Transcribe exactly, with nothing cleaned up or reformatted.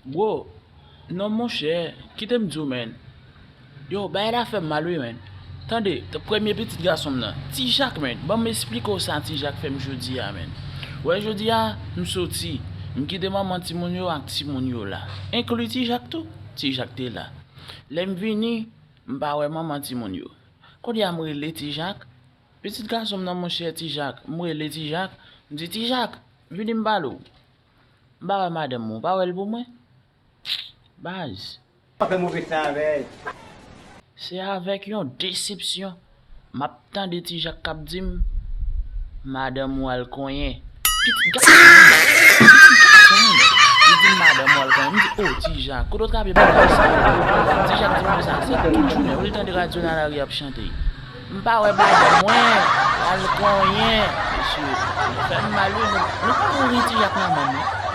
Bro, non monchè, kite m di w, menn. Yo, bagay la fè m mal wi, menn. Tande, t- premye pitit gason m nan, Ti Jak, menn. Ban m esplike w sa Ti Jak fè m jodi a, menn. Wè, jodi a, m soti, m kite manman timoun yo ak timoun yo la. Enkli Ti Jak tou. Ti Jak te la. Lè m vini, m pa wè manman timoun yo. Kounye a m rele Ti Jak. Pitit gason m nan, monchè, Ti Jak. M rele Ti Jak. M di, Ti Jak, vini m pale w. M pa wè madanm ou, ou pa wè l pou mwen? Baz. Pa fè move tan avè l. Se avèk yon desepsyon m ap tande Ti Jak k ap di m, madanm ou al konyen. Pitit gason, pitit gason, li di m madanm ou al konyen. M di, o, Ti Jak, kote w trape bagay sa? Ti Jak di m konsa, se tout jounen, ou li tande radyo nan lari ap chante. M pa wè madanm mwen, al konyen. Mesye, fè m mal wi, nou, nou kouri Ti Jak nan men m wi.